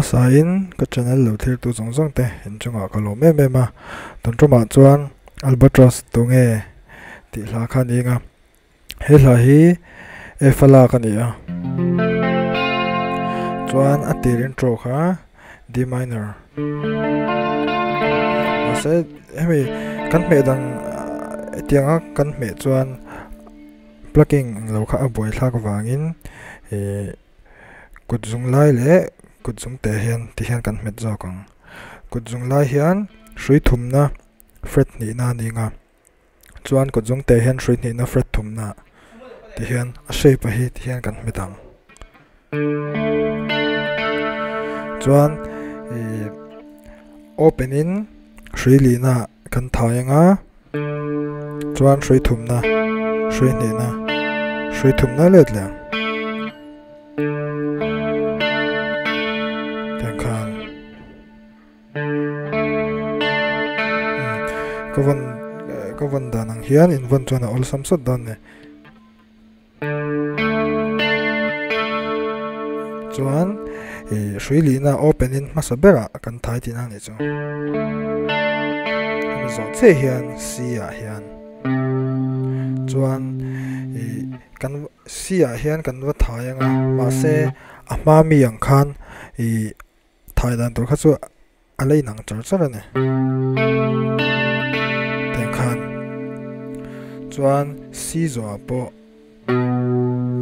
Hmasain ka channel lo thirtu zawng zawng te inchungah ka lawm em em a, tun tumah chuan Albatross tunge tih hla kha a ni ang a, he hla hi F a lak a ni a, chuan a tir intro kha D minor mahse hemi kan hmeh dan hetianga kan hmeh chuan plucking ang lo kha a buaithlak avangin ih kut zung lai leh kut zung te hian ti hian kan hmet zawk ang kut zung lai hian hrui thumna fret hnihna a ni ang a chuan kut zung te hian hrui hnihna fret thumna ti hian a shape a hi ti hian kan hmet ang chuan ih open in hrui lihna kan thai ang a. Chuan hrui thumna, hrui hnihna, hrui thumna let leh ang. Tiang khan ka vawn ka vawn dan ang hian in vawn chuan a awlsam sawt dawn a ni. Chuan ih hrui lihna open in hmasa berah kan thai tihna a nih chu. Hemi zawh chiah hian C ah hian chuan ih kan C ah hian kan va thai anga mahse a hma mi ang khan ih thai dan tur kha chu a la inang char char a ni. Tiang khan chuan C zawhah pawh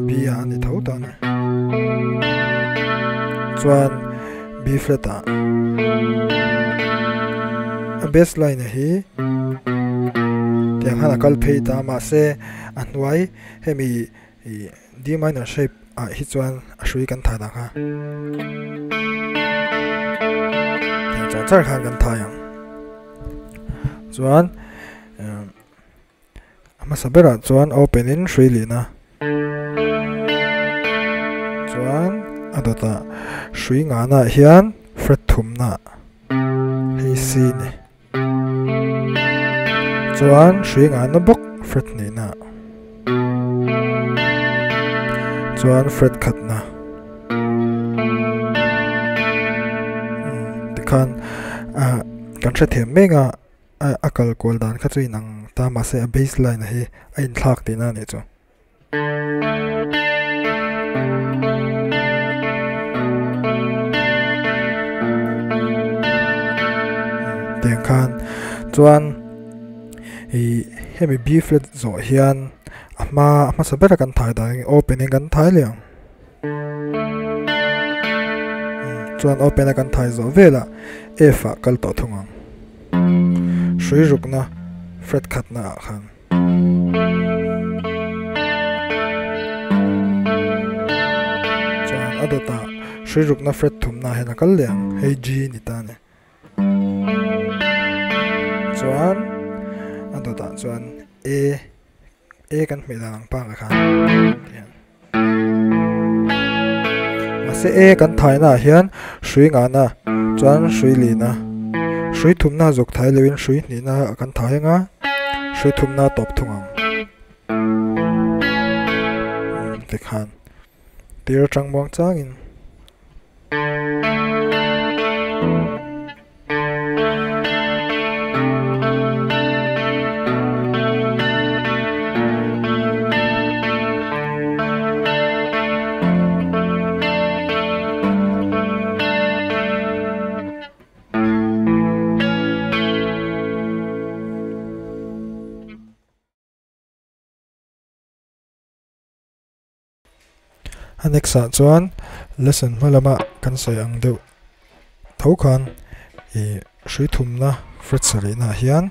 B ah a ni tho ta a ni. Chuan B flat ah a bass line a hi tiang khan a kal phei ta mahse a hnuai hemi ih D minor shape ah hi chuan a hrui kan thai dang a tiang char char khan kan thai ang chuan a hmasa berah chuan open in hrui lihna chuan a dawtah hrui ngana ah hian fret thumna hei c a ni. Chuan hrui ngahna bawk fret hnihna chuan fret khatna tikhan ah kan hrethiam mek a a kal kual dan kha chu inang ta mahse a base line hi a inthlak tihna a nih chu. Tiang khan chuan ih hemi B flat zawh hian a hma a hmasa bera kan thai dan hi open in kan thai leh ang chuan open a kan thai zawh velah F ah kal tawh thung ang hrui rukna fret khatna ah khan. Chuan a dawtah hrui rukna fret thumna hian a kal leh ang hei G ni ta a ni. Chuan a dawtah chuan A A kan hmeh dan ang pangai khan tihian mahse A kan thaina ah hian hrui ngahna chuan hrui lihna hrui thumna zawk thai loin hrui hnihna kan thai ang a hrui thumna tawp thung ang tikhan tir atang muang changin. A next ah chuan lesson hma lama kan sawi ang deuh tho khan ih hrui thumna fret sarihna ah hian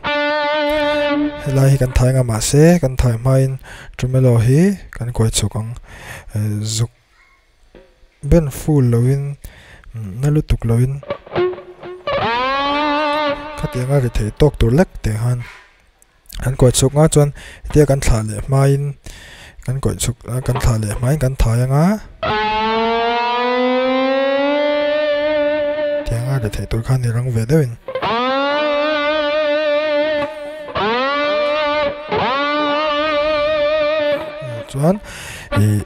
helai hi kan thai ang a mahse kan thai hmain tremolo hi kan kuai chhuk ang zuk ben full loin na lutuk loin khatiang a ri thei tawk tur lek te khan. Kan kawih chhuk nga chuan hetia kan thlah leh hmain kan kawih chhuk a kan thlah leh hmain kan thai anga tianga ri theih tur khan i rang ve deuhin. Chuan ih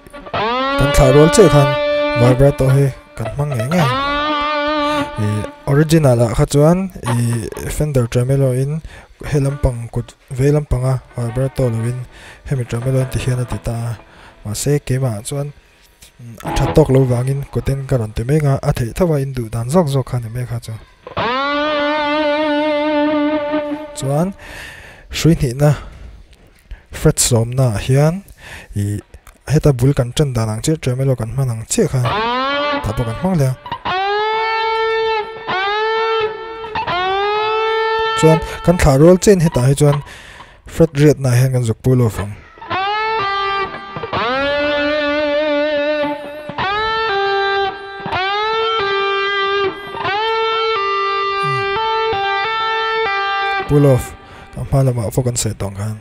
kan thlah rual chiah khan vibrato hi kan hmang ngei ngei. Original ah kha chuan ih Fender Tremolo in he lampang kut vei lampanga vibrato lo in hemi Tremolo in ti hian a ti ta a mahse keimah chuan a tha tawk lo vangin kutin ka rawn ti mek a a theih tho a in duh dan zawk zawk kha a ni mek kha chu. Chuan hrui hnihna fret sawmna ah hian ih heta bul kan tan dan ang chiah tremolo kan hman ang chiah khan tah pawh kan hmang leh a. Chuan kan thlah rual chiahin hetah hi chuan fret riatna ah hian kan zuk pull off ang. Pull off ka hma lamah pawh kan sawi tawh ang khan.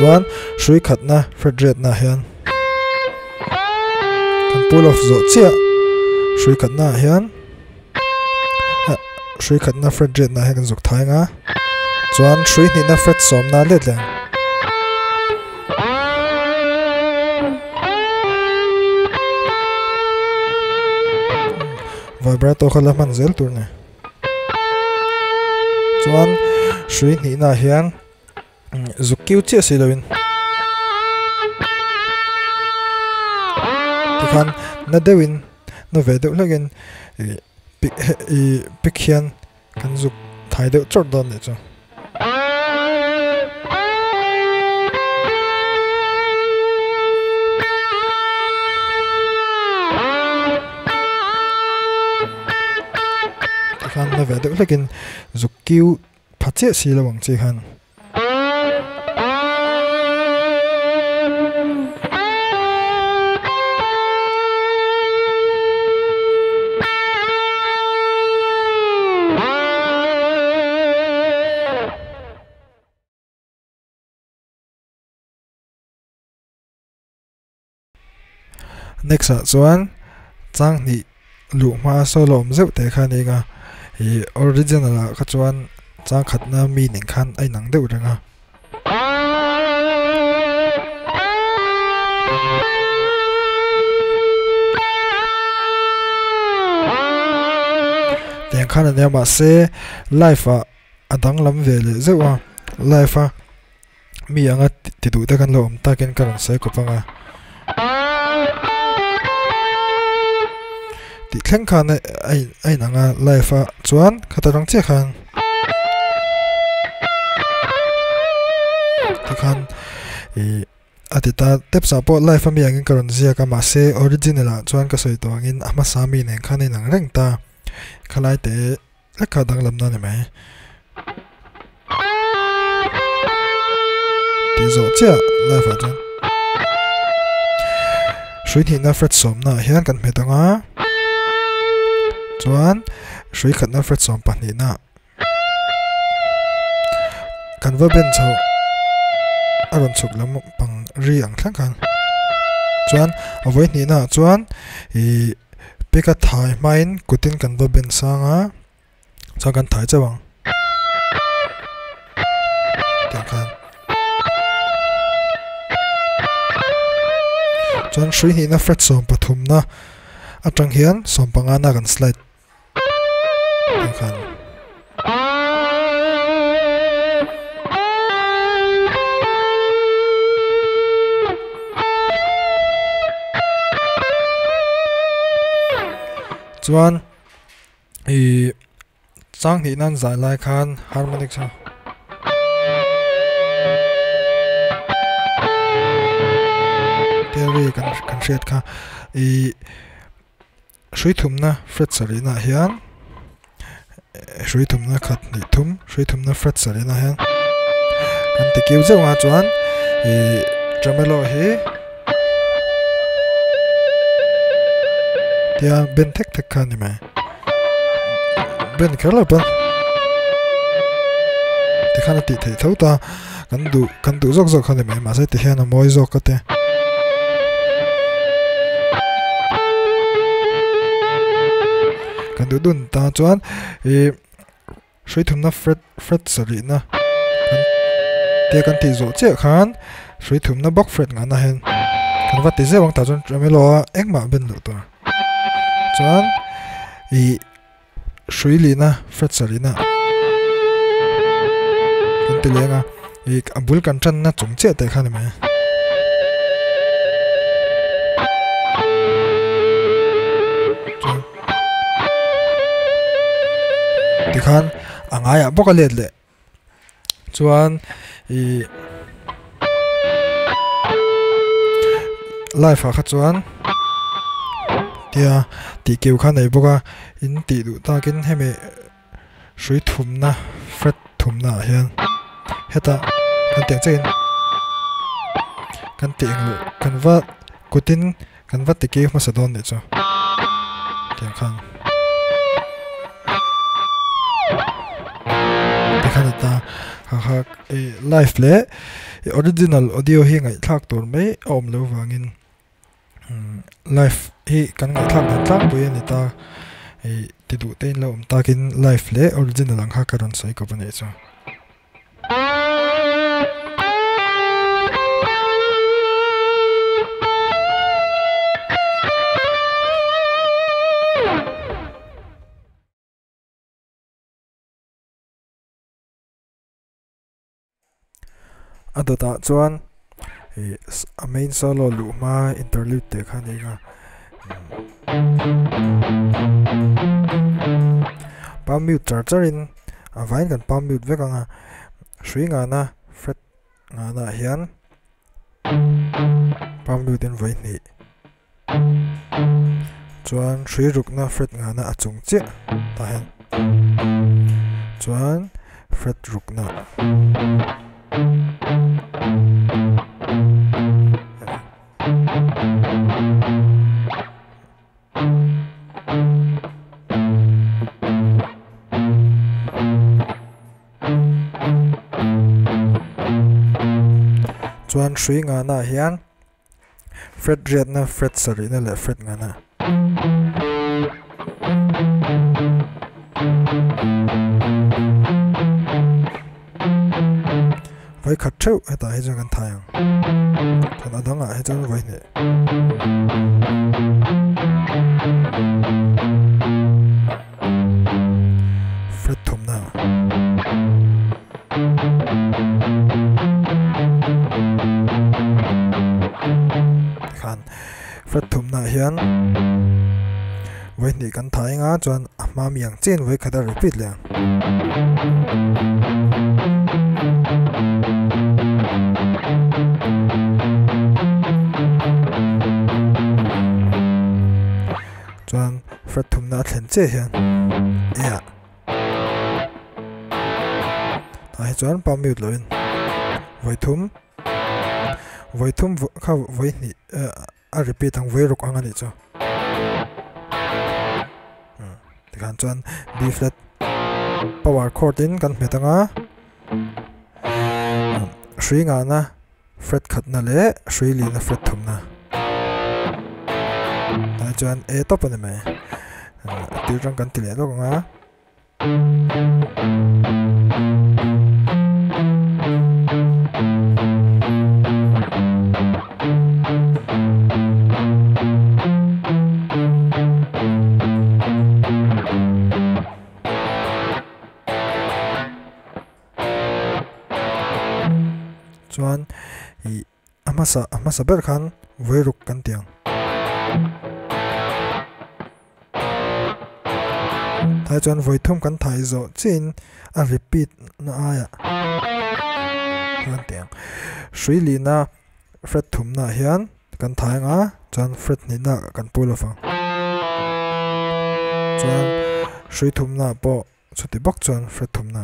Chuan hrui khatna fret riatna hian kan pull off zawh chiah hrui khatna ah hian hrui khatna fret riatna hian kan zuk thai ang a chuan hrui hnihna fret sawmna let leh ang. Vibrato kha la hman zel tur ni. Chuan hrui hnihna ah hian zuk kiu chiah si loin tikhan na deuhin na ve deuh hlekin ih pick ih pick hian kan zuk thai deuh chawrh dawn nih chu. Tikhan na ve deuh hlekin zuk kiu pha chiah si lo ang chi khan. Next ah chuan chang hnih luh hma solo awm zeuh teh kha a ni ang a ih original ah kha chuan chang khatna mi nen khan a inang deuh reng a. Tiang khan a nia mahse live ah a danglam ve leh zeuh a live a. Mi anga ti duh te kan lo awm takin ka rawn sawi kawp ang a. Tih thleng khan a a inang a live a chuan khata rang chiah khan tikhan ih a ti ta steps ah pawh live a mi angin ka rawn ziak a mahse original ah chuan ka sawi tawh angin a hmasa mi nen khan a inang reng ta khalai te Hlek kha danglamna a ni mai. Tih zawh chiah live ah chuan hrui hnihna fret sawmna ah hian kan hmet ang a chuan hrui khatna fret sawm pahnihna kan va ben chho a rawn chhuk lam pang ri ang thleng khan chuan a vawi hnihna ah chuan ih Pick a thai hmain kutin kan va ben sang a chuan kan thai chauh ang tiang khan chuan hrui hnihna fret 13 na atang hian 15 na kan slide tiang khan. Chuan ih chang hnih nan zai lai khan harmonic chu theory kan kan hriat kha ih hrui thumna fret sarihna ah hian hrui thumna khat hnih thum hrui thumna fret sarihna ah hian kan ti kiu zeuh ang a chuan ih tremolo hi tia ben thek thek kha a ni mai ben kher lo pawn tikhan a tih theih tho ta kan duh kan duh zawk zawk kha a ni mai mahse tihian a mawi zawk ka ti. Kan duh dun ta chuan ih hrui thumna fret fret sarihna kan tia kan tih zawh chiah khan hrui thumna bawk fret ngahna hian Kan va ti zeuh ang tah chuan tremolo a engmah ben loh tur. Chuan ih hrui lihna fret sarihna kan ti leng a ih a bul kan tanna chung chiah teh kha a ni mai. Chuan tikhan a ngaiah bawk a let leh. Chuan ih live ah kha chuan tia tih keu kha nei bawk a in tih duh takin hemi hrui thumna fret thumna ah hian hetah kan tih ang chiahin kan tih englo kan va kutin Kan va ti keu hmasa dawn nih chu tiang khan tikhan a ta ha kha i live leh i original audio hi ngaihthlak tur mai a awm loh vangin live hi kan ngaihthlak dan tlangpui a ni ta i ti duh te in lo awm takin live leh original ang kha ka rawn sawi kawp a nih chu. A dawtah chuan ih a main solo luh hma interlude teh kha a ni a palm mute char char in a vaiin kan palm mute vek ang a hrui ngana fret ngana ah hian palm mute in vawi hnih chuan hrui rukna fret ngana a chung chiah tah hian chuan fret rukna. Chuan hrui ngana ah hian fret riatna fret sarihna leh fret ngana. Vawi khat theuh hetah hi chuan kan thai ang chuan a dangah hi chuan vawi hnih. Fret thumna. Tikhan fret thumna ah hian vawi hnih kan thai anga chuan a hma mi ang chiahin vawi khat a repeat leh ang. Chuan fret thumna a thlen chiah hian e ah tah hi chuan palm mute loin vawi thum vawi thum kha vawi hnih a repeat ang vawi ruk ang a nih chu tikhan chuan B flat power chord in kan hmet anga hrui ngahna fret khatna leh hrui lihna fret thumna tah chuan A tawp a ni mai a tir tang kan ti leh lawk ang a. Chuan ih a hmasa a hmasa ber khan vawi ruk kan ti ang. Thai chuan vawi thum kan thai zawh chiahin a repeat na aiah kan ti ang. Hrui lihna fret thumna ah hian kan thai anga chuan fret hnihna kan pu lo vang. Chuan hrui thumna pawh chuti bawk chuan fret thumna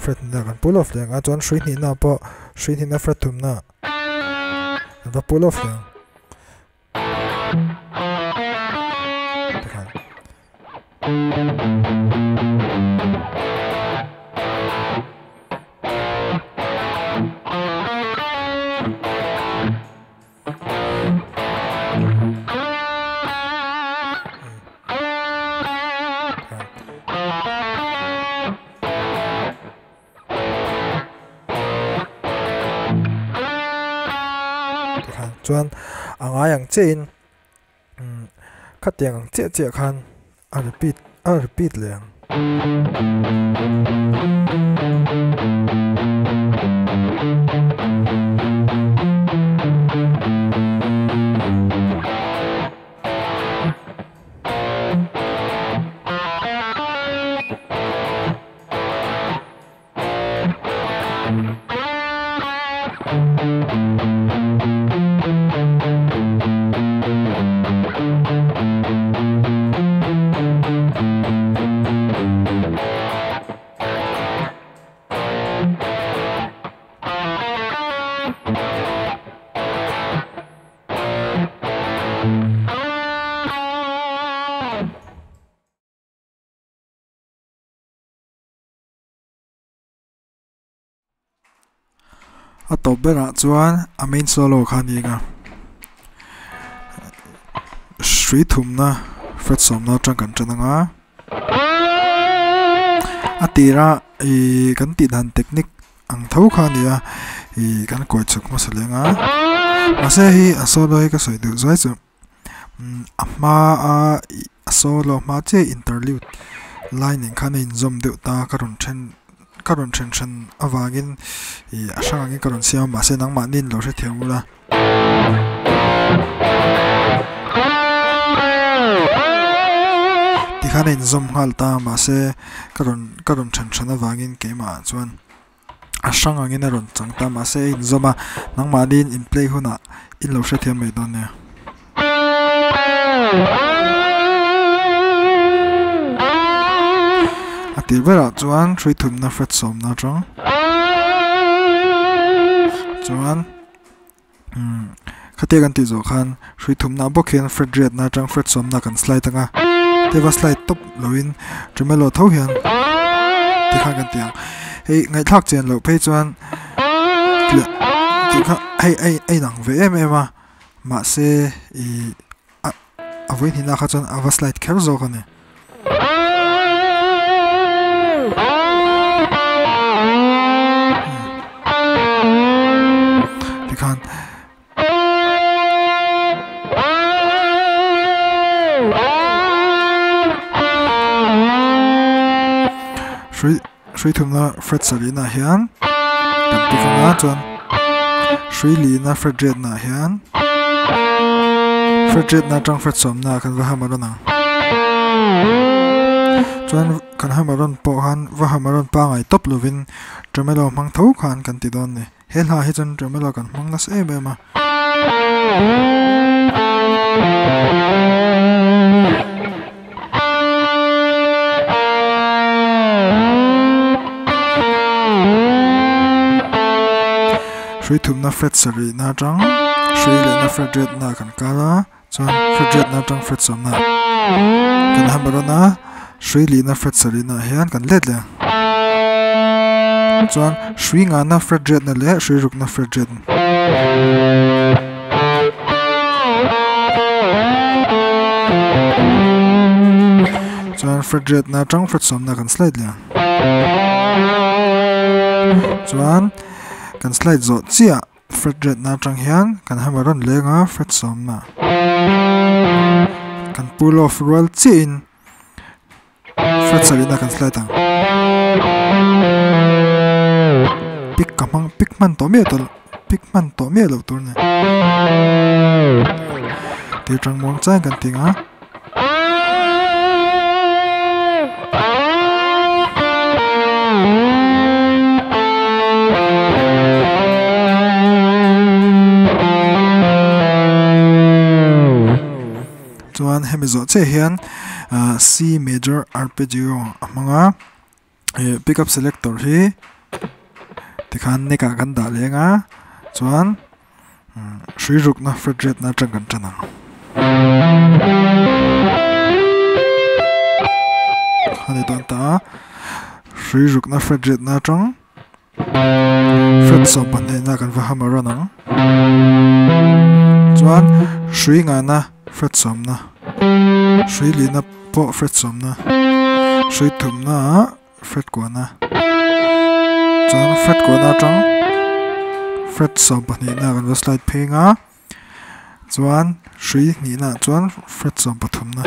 fret hnihna kan pu lo hle ang a chuan hrui hnihna pawh hrui hnihna fret thumna kan va pu lo hle ang. Tikhan. Chuan a ngai ang chiahin umm khatiang ang chiah chiah khan a repeat a repeat leh ang. A tawp berah chuan a main solo kha a ni ang a, hrui thumna fret sawmna atang kan tan ang a, a tira ihh kan tih dan technique ang tho kha a ni a, ihh kan kawi chhuk hmasa leh ang a, mahse hei a solo hi ka sawi duh zuai chu. A hma a a solo hma chiah interlude lai nen khan a inzawm deuh ta ka rawn then ka rawn then hran avangin ih a hrang angin ka rawn siam a mahse nangmahni in lo hrethiam ula. Tikhan a inzawm nghal ta mahse ka rawn ka rawn then hran avangin keimah ah chuan. A hrang angin a rawn chang ta mahse a inzawm a nangmahniin in play hunah in lo hrethiam mai dawn nia. A tir berah chuan hrui thumna fret sawmna atang chuan umm khatia kan tih zawh khan hrui thumna bawk hian fret riatna atang fret sawmna kan slide ang a tiva slide tawp loin tremolo tho hian tikhan kan ti ang hei ngaihthlak chian loh phei chuan tih kha hei a a inang ve em em a mahse ih a a vawihnihna kha chuan a va slide kher zawk a ni. Tikhan hrui hrui thumna fret sarihna ah hian kan pick anga chuan hrui lihna fret riatna ah hian fret riatna atang fret sawmna ah khan va hammer rawn ang chuan kan hammer rawn pawh khan va hammer rawn pangai tawp lovin tremolo hmang tho khan kan ti dawn a ni. He hla hi chuan tremolo kan hmang nasa em em a. Hrui thumna fret sarihna atang hrui lehna fret riatna kan kal a chuan fret riatna atang fret sawmna kan hammer rawn a hrui lihna fret sarihna ah hian kan let leh ang chuan hrui ngahna fret riatna leh hrui rukna fret riatna. Chuan fret riatna atang fret sawmna kan slide leh ang chuan kan slide zawh chiah fret riatna atang hian kan hammer rawn leng a fret sawmna kan pull off rual chiahin fret sarihna kan slide ang pick ka hmang pick hman tawh miah tawh pick hman tawh miah loh tur a ni tir tang muang chang kan ti ang a. Chuan hemi zawh chiah hian ah C major arpeggio a hmang a ih pick up selector hi tikhan neck ah kan dah leng a chuan hrui rukna fret riatna atang kan tan ang. A ni dawn ta a hrui rukna fret riatna atang. Fret sawm pahnihna kan va hammer rawn ang. Chuan hrui ngahna fret sawmna, hrui lihna pawh fret sawmna, hrui thumna ah fret kuahna, chuan fret kuahna atang fret sawm pahnihna kan va slide phei ang a. Chuan hrui hnihna ah chuan fret sawm pathumna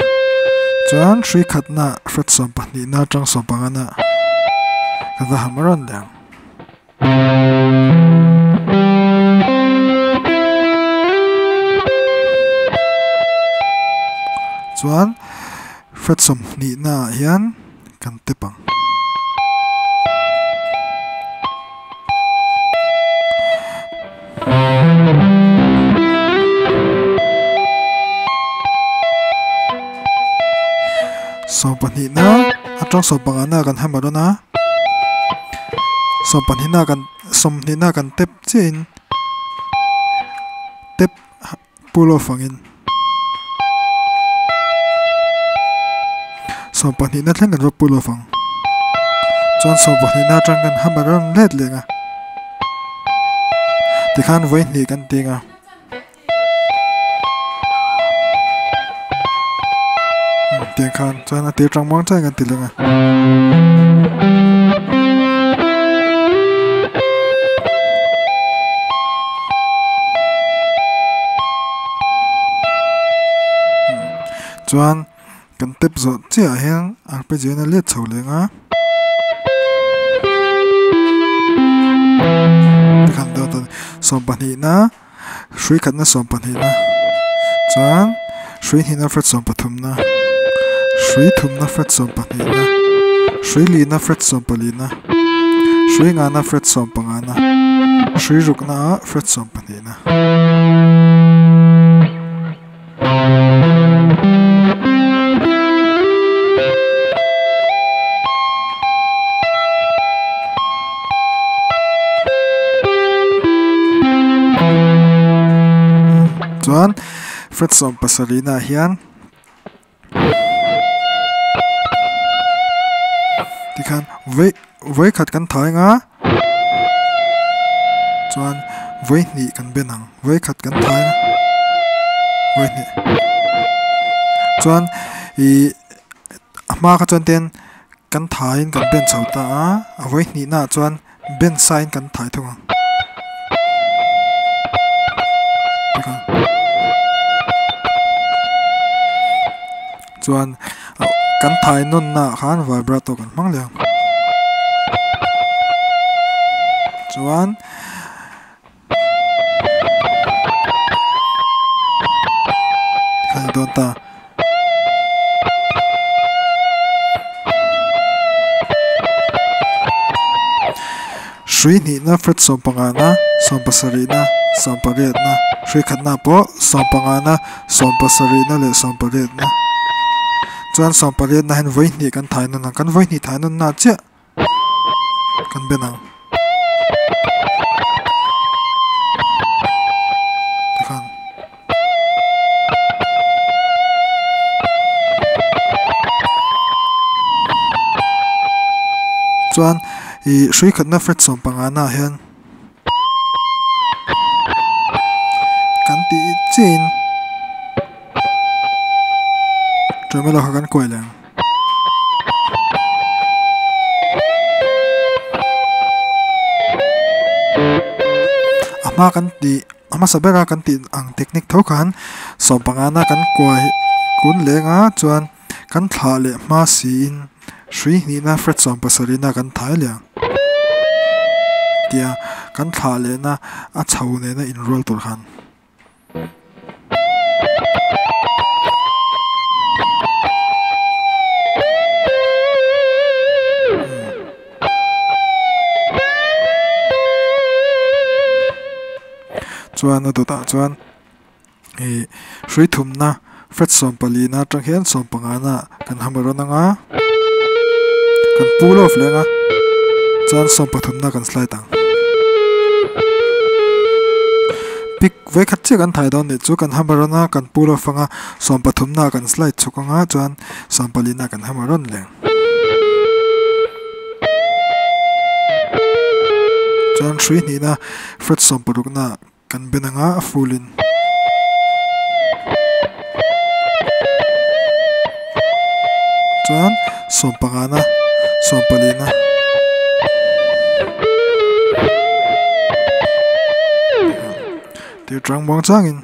chuan hrui khatna ah fret sawm pahnihna atang sawm pangana kan va hammer rawn leh ang. Chuan fret sawmhnihna ah hian kan tep ang. Sawmpahnihna atang sawmpangana kan hammer dawn a sawmpahnihna kan sawmhnihna kan tep chiahin tep pull off angin sawmpahnihna thleng kan va pull off ang chuan sawmpahnihna atang kan hammer rawn let leh ang a tikhan vawihnih kan ti ang a. Tiang khan chuan a tir tang muang chiah in kan ti leng a. Chuan kan tep zawh chiah ah hian arpeggio in a let chho leng a. Tikhan dawt a ni sawmpahnihna. Hrui khatna sawm pahnihna chuan hrui hnihna fret sawm pathumna hrui thumna fret sawm pahnihna hrui lihna fret sawm palihna hrui ngana fret sawm pangana hrui rukna ah fret sawm pahnihna. Chuan fret sawm pasarih naah hian tikhan vawi vawi khat kan thai anga chuan vawi hnih kan ben ang. Vawi khat kan thai a vawi hnih chuan ih a hma kha chuan ten kan thaiin kan ben chho ta a a vawi hnih naah chuan ben saiin kan thai thung ang chuan kan thai nawn naah khan vibrato kan hmang leh ang chuan. Kal dawn ta. Hrui hnihna fret sawmpangana, sawmpasarihna, sawmpariatna, hrui khatna pawh sawmpangana, sawmpasarihna leh sawmpariatna. Chuan sawmpariatna hian vawi hnih kan thai nawn ang. Kan vawi hnih thai nawn na chiah. Kan ben ang. Tikhan. Chuan ih hrui khatna fret sawm panga naah hian kan tih chiahin tremolo kha kan kuai leh ang. A hma kan tih a hmasa bera kan tih ang technique tho khan sawm pangana kan kuai kun leng a chuan kan thlah leh hma siin hrui hnihna fret sawm pasarihna kan thai leh ang tia kan thlah lehna a chho nena inrual tur khan. Chuan a dawtah chuan ih hrui thumna fret sawm palina atang hian sawm pangana kan hammer rawn ang a kan pull off leh ang a chuan sawm pathumna kan slide ang. Pick vekhat chiah kan thai dawn nih chu kan hammer rawn a kan pull off ang a sawm pathumna kan slide chhuk ang a chuan sawm palina kan hammer rawn leh ang. Chuan hrui hnihna fret sawm parukna kan ben ang a a full in. Chuan sawm pangana sawm palina. Tir tang muang changin.